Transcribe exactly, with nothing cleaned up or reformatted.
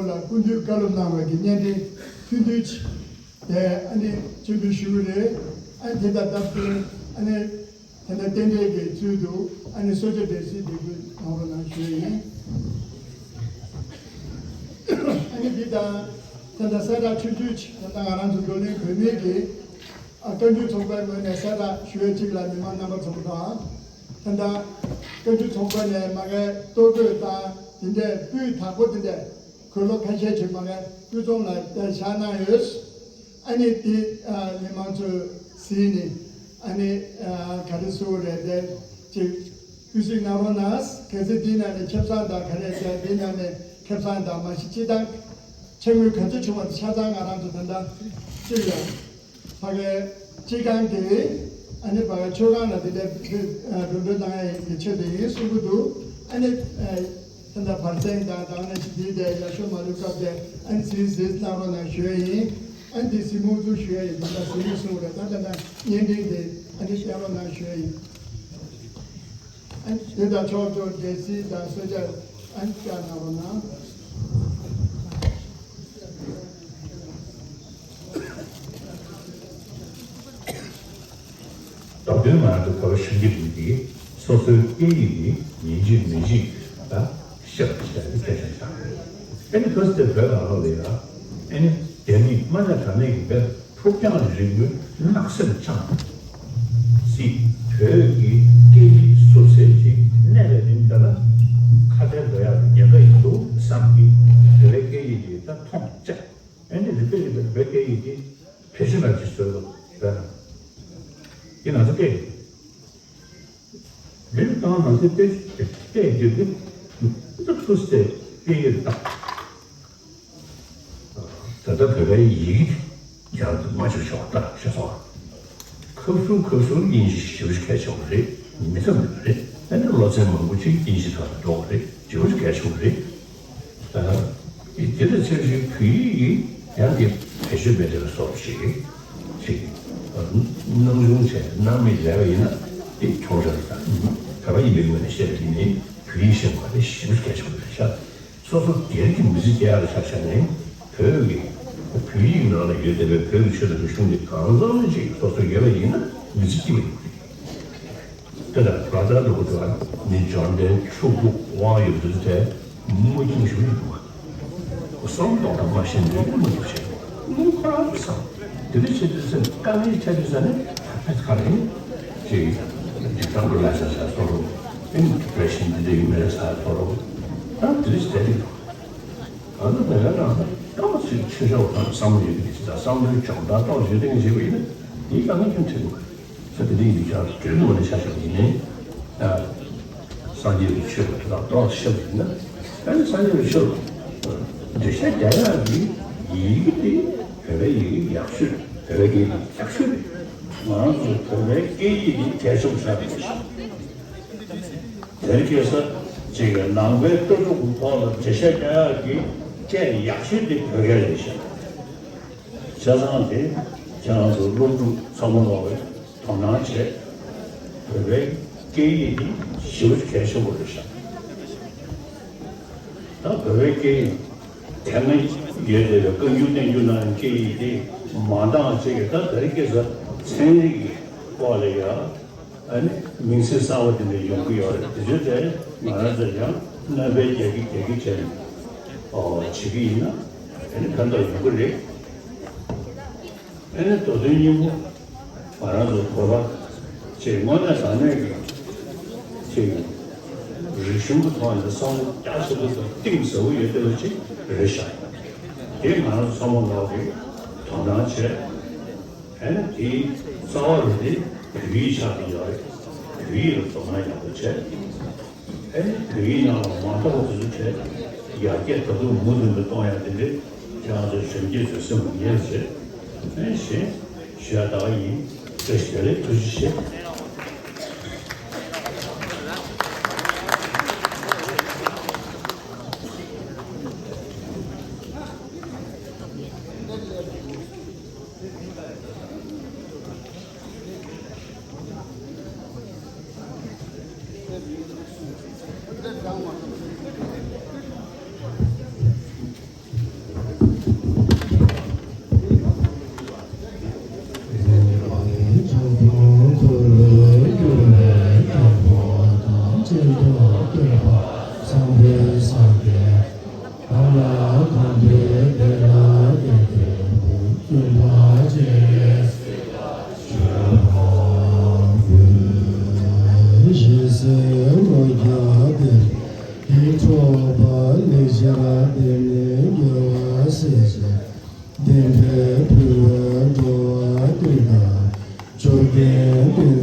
ལ་སྐུ་མདུན་བཀའ་སློབ་གནང་བའི་གི་སྙན་སྒྲོན་ཐུང་ཐུང་ཅིག་དེ་ཨ་ནི་སྤྱན་འབུལ་ཞུ་གི་རེད། ཨ་ནི་དེ་དང་སྟབས་བསྟུན་ཨ་ནི་དེ་འདྲ་རྟེན་འབྲེལ་གྱི་ཚུལ་དུ་ཨ་ནི་གསོལ་ཇ་འདེབས་གསོལ་འདེབས་རྒྱུ་གནང་རོགས་གནང་ཞུ་ཡིན། ཨ་ནི་འདི་དང་ད་ལྟ་གསལ་བསྒྲགས་ཆུང་ཆུང་ཅིག་ད་ལྟ་ང་རང་ཚོ་བགྲོ་གླེང་བོད་མིའི་གི་ཨ་བཀའ་འགྱུར་ཚོགས་པའི་ངོས་ནས་གསལ་བསྒྲགས་ཞུ་ཡས་ཅིག་ལ་མི་མང་རྣམ་པ་ཚོ་དང་། ད་ལྟ་བཀའ་འགྱུར་ཚོགས་པ་ནས་མ་གའི་གཏོར་རྒོལ་དང་དེ་འདྲའི་སྤུས་དག་པོ་དེ་འདྲའི་གོས་ལོག་ཁ་ཤས་ཅིག་མ་གའི་སྤུས་ཚོང་ལ་བཞག་གནང་ཡོད། ཨ་ནི་དེ་ཨ་མི་མང་ཚོས་གཟིགས་ནས་ཨ་ནི་ཨ་ག་རེ་ཟེར་དགོས་རེད་དེ་ཅིག་སྐུ་གཟིགས་གནང་རོགས་གནང་། གལ་སྲིད་དེའི་ནང་ནས་ཁེ་བཟང་དང་ག་རེ་བྱས་དེའི་ནང་ནས་ཁེ་བཟང་དང་མ་གཞི་སྤྱི་བཏང་ཕྱག་དངུལ་ག་ཚོད་བྱུང་བ་དེ་ཆ་ཚང་ང་རང་ཚོ་ད་ལྟ་སྤྱིར་ཡང་ཕ་གའི་སྤྱི་ཁང་གི་ཨ་ནི་ཕ་གའི་མཆོད་ཁང་ལ་དེ་འདྲ་འགྲོ་འགྲོ་གནང་ཡས་ཀྱི་ཆེད་དུ་ཡིན་གསུང་གི་འདུག་ཨ་ནི་ད་ལྟ་བར་གསེང་དང་དང་ནས་ཞིག་དེའི་དེ་ཡག་ཤོས་མ་ལུས་སྐབས་དེ་ཨ་ནི་གཟིགས་གཟིགས་གནང་རོགས་གནང་ཞུ་ཡས་ཡིན། ཨ་ནི་དེ་གཟིགས་མོ་ཚུལ་ཞུ་ཡས་ཡིན། ད་ལྟ་གཟིགས་མོ་གསུང་རེད། ད་ལྟ་ན་བརྙན་འཕྲིན་དེ་ཨ་ནི་བསྟན་རོགས་གནང་ཞུ་ཡས་ཡིན། ཨ་ནི་དེ་དང་ཕྱོགས་ཕྱོགས་འབྲས་སིལ་དང་གསོལ་ཇ་ཨ་ནི་བཅར་གནང་རོགས་གནང་། སྟབས་བསྟུན་ང་རང་ཚོ་བོད་པ་གཞོན་སྐྱེས་རིགས་འདི་སོ་སོའི་སྐད་ཡིག་འདི་ཡིན་གཅིག་མིན་གཅིག་ད་ཤེས་པ་ཞིག་གལ་ཆེན་ཆགས་རེད། ཨ་ནི་ག་ཚོད་བོད་ནང་ལོགས་ལ་ཡ་ཨ་ནི་རྒྱ་མི་དམག་ནག་གྲངས་མེད་ཀྱི་བོད་ཕུགས་རྒྱང་རིང་པོའི་ནགས་གསེབ་འཆམ་སྲིད་བོད་ཀྱི་སྐད་ཡིག་ཟུར་ཟའི་ཅིག་གནས་པའི་རིང་འདི་ལ་ཁ་བྲལ་འགྲོ་ཡག་གི་ཉེན་ཁ་ཡིན་འདུག་བསམ་གི། བོད་པའི་སྐད་ཡིག་འདི་ད་མཐོང་བཅག་ཨ་ནི་རིག་པའི་རིག་པའི་བོད་སྐད་ཡིག་འདི་བེད་སྤྱོད་མེད་ཅིག་བཟོས་འདུག་བོད་ནང་། འདི་ང་ཚོ་སྐད་ཡིག་རེད། ད་ང་ཚོ་སྐད་ཡིག་སྐད་ཡིག་འདི་ད་ཐུགས་སྲས་སྐད་ཡིག་དང་། ད་ལྟ་བོད་པའི་ཡི་གེ་ཡང་དུ་མ་བཅུག་ཆོག་ད་ཤེས་སོང་། ཁབ་སུ་ཁབ་སུ་དབྱིན་ཇི་ཞེ་པོ་ཅིག་གལ་ཆེན་པོ་རེད། མི་ཚང་མི་རེད། ཨ་ནི་སློབ་ཚན་མང་པོ་ཅིག་དབྱིན་ཇི་ཐོག་ཏུ་འགྲོ་དགོས་རེད། ཞེ་པོ་ཅིག་གལ་ཆེན་པོ་རེད། ད་དེ་དང་ཆབས་ཅིག་བོད་ཡིག་གི་ཡང་དེ་བེད་སྤྱོད་མེད་པའི་བཟོ་འདྲ་ཞིག་ཅིག་སྣང་ཆུང་བྱས་སྣང་མེད་བྱས་པ་ཡིན་ན་དེ་གྱོང་ཆག་རེད། ད་བོད་པ་ཡིན་པའི་ངོས་ནས་བཤད་པ་ཡིན་ནའི་བོད་ཡིག་ཤེས་དགོས་པ་དེ་ཞེ་པོ་ཅིག་གལ་ཆེན་པོ་རེད་ཤག་སོ་སོ་སྒེར་གྱི་མི་ཚེ་སྐྱེལ་ཡག་ལ་ཆ་བཞག་ནས་བོད་ཀྱི་བོད་ཡིག་ནང་ལ་ཡོད་བསྡད་པའི་བོད་ཀྱི་ཆོས་དང་རིག་གཞུང་འདི་གང་འཚམ་ཅིག་སོ་སོ་ཡོད་པ་ཡིན་ན་མི་ཚེ་སྐྱིད་པ་ཡོང་གི་རེད། དེ་ལ་ང་ཚོ་ལ་གོ་ཐོས་ནི་འབྱོར་ལྡན་ཕྱུག་པོ་དབང་ཡོད་དུས་དེ་མ་སྐྱིད་ཞུ་ཡི་འདུག་བསམ་བློ་དང་མ་ཤེས་ནས་མ་སྐྱིད་བྱེད་མ་ཁོ་རང་གི་བསམ་དེ་འདྲ་བྱེད་དུས་ཚེ་དཀའ་ངལ་འཕྲད་དུས་ཚེ་ནི་ཧ་ཧ་ཁ་རེད་ཅེས་འཇིགས་སྐྲག་པོ་ལ་ས་ས་ཐོར་རོ། ཨིན་ཌི་པི་རེ་ཤན་འདི་འདྲ་ཡོད་མེད་ལ་ས་ཐོར་རོ། ད་འདི་རེད་དེ་རེད། གང་ལྟར་བོད་པའི་ནང་ལ་ཏོག་ཙམ་ཆོས་ཕྱོགས་ཐོག་བསམ་བློ་ཡོད་པའི་ཅི་ལྟར་བསམ་བློའི་སྦྱོང་བརྡར་ཏོག་ཙམ་ཡོད་མཁན་ཞིག་ཡིན་ན་དེའི་དཀའ་ངལ་ཁྱོན་ཐེབས་མ་རེད། ས་དེ་འདྲའི་ཡིན་ཀྱང་གྲོས་མོལ་ནས་ཆ་བཞག་ཡིན་ནའི་སངས་རྒྱས་པའི་ཆོས་ལ་དོ་དག་ཏོག་ཙམ་ཤེས་པ་ཡིན་ན་ཨ་ནི་སངས་རྒྱས་པའི་ཆོས་ལ་འགྲེལ་བཤད་རྒྱག་ཡག་གི་ཡི་གེ་དེ་བོད་པའི་ཡི་གེ་ཡག་ཤོས་རེད། བོད་པའི་སྐད་ཡིག་ཡག་ཤོས་རེད། ང་རང་ཚོ་བོད་པའི་སྐད་ཡིག་དེ་གལ་ཆེན་པོ་ཆགས་ཀྱི་རེད། དེར་སྐྱེས་ས་ཅིག་ནང་པའི་ལྟ་གྲུབ་ཀྱི་ཐོག་ལ་འགྲེལ་བཤད་རྒྱག་ཡག་གི་སྐད་ཡག་ཤོས་དེ་བོད་སྐད་རེད་ཤག་བྱས་ཙང་དེ་ཁྱེད་རང་ཚོ་སློབ་ཕྲུག་ཚང་མ་ལོག་པའི་དོ་སྣང་བྱས། བོད་པའི་སྐད་ཡིག་དེ་ཞེ་པོ་ཅིག་གལ་ཆེན་པོ་རེད་ཤག་ད་བོད་པའི་སྐད་ཡིག་དེ་སྔ་ཡོད་བསྡད་པའི་བཀའ་འགྱུར་བསྟན་འགྱུར་ནང་གི་སྐད་ཡིག་དེ་མ་འདང་ཅིག་གི་ད་དེར་སྐྱེས་ས་ཚན་རིག་གི་སྐོར་ལ་ཡ། ཨ་ནི་མིང་ཚིག་གསར་པ་དེ་འདྲ་ཡོང་གི་ཡོད་རེད། དེ་ཚོ་དེ་ང་རང་ཚོ་ཡང་སྣོན་པ་རྒྱག་གི་རྒྱག་གི་བྱས་ནས་ཨོ་བྱེད་ཀྱི་ཡིན་ན་ཨ་ནི་ཕན་ཐོགས་ཡོང་གི་རེད། ཨ་ནི་མདོ་དོན་སྙིང་པོ་ང་རང་ཚོ་བོད་པ་ཅིག་དངོས་གནས་དྲང་གནས་ཀྱི་ཅིག་རིག་གཞུང་གི་ཐོག་ནས་བསམ་བློ་རྒྱ་ཆེ་པོ་དང་གཏིང་ཟབ་པོ་ཡོད་བསྡད་པ་ཅིག་རེད་ཤག་དེ་ང་རང་ཚོ་ཚང་མ་ལོག་གིས་དོ་སྣང་བྱས། ཨ་ནི་དེའི་རྩ་བ་རུ་དེ་བོད་ཡིག་ཆགས་ཀྱི་ཡོད་རེད། བོད་ཡིག་ལ་དོ་སྣང་ཡག་པོ་བྱས། ཨ་ནི་བོད་ཡིག་ནང་ལ་མ་རྟོགས་པ་དེ་ཚོ་བྱས། ཡར་རྒྱས་ད་དུང་མུ་མཐུད་ནས་གཏོང་ཡག་དེ་འདྲས་ཁྱེད་རང་ཚོ་གཞོན་སྐྱེས་ཚོས་སེམས་ལ་ངེས་བྱས། ཨ་ནི་གཞན་ཞུ་ཡག་ད་ག་ཡིན། བཀྲ་ཤིས་བདེ་ལེགས། ཐུགས་རྗེ་ཆེ། ལ་དམ་པའི་བདེ་བླག་གི་དོན་དུ་བཙུན་པ་ཅན། ཞེས་སྲས་མོ་བརྒྱ་སྟོན་གྱིས་འཕྲོག་པ་ལེགས་སྦྱར་སྡེ་སྣོད་རྒྱལ་བ་སྲས་བཅས་བདེན་པའི་ཕུལ་བས་འགྲོ་བ་ཀུན་དང་། བཅོམ་ལྡན་དཔེ་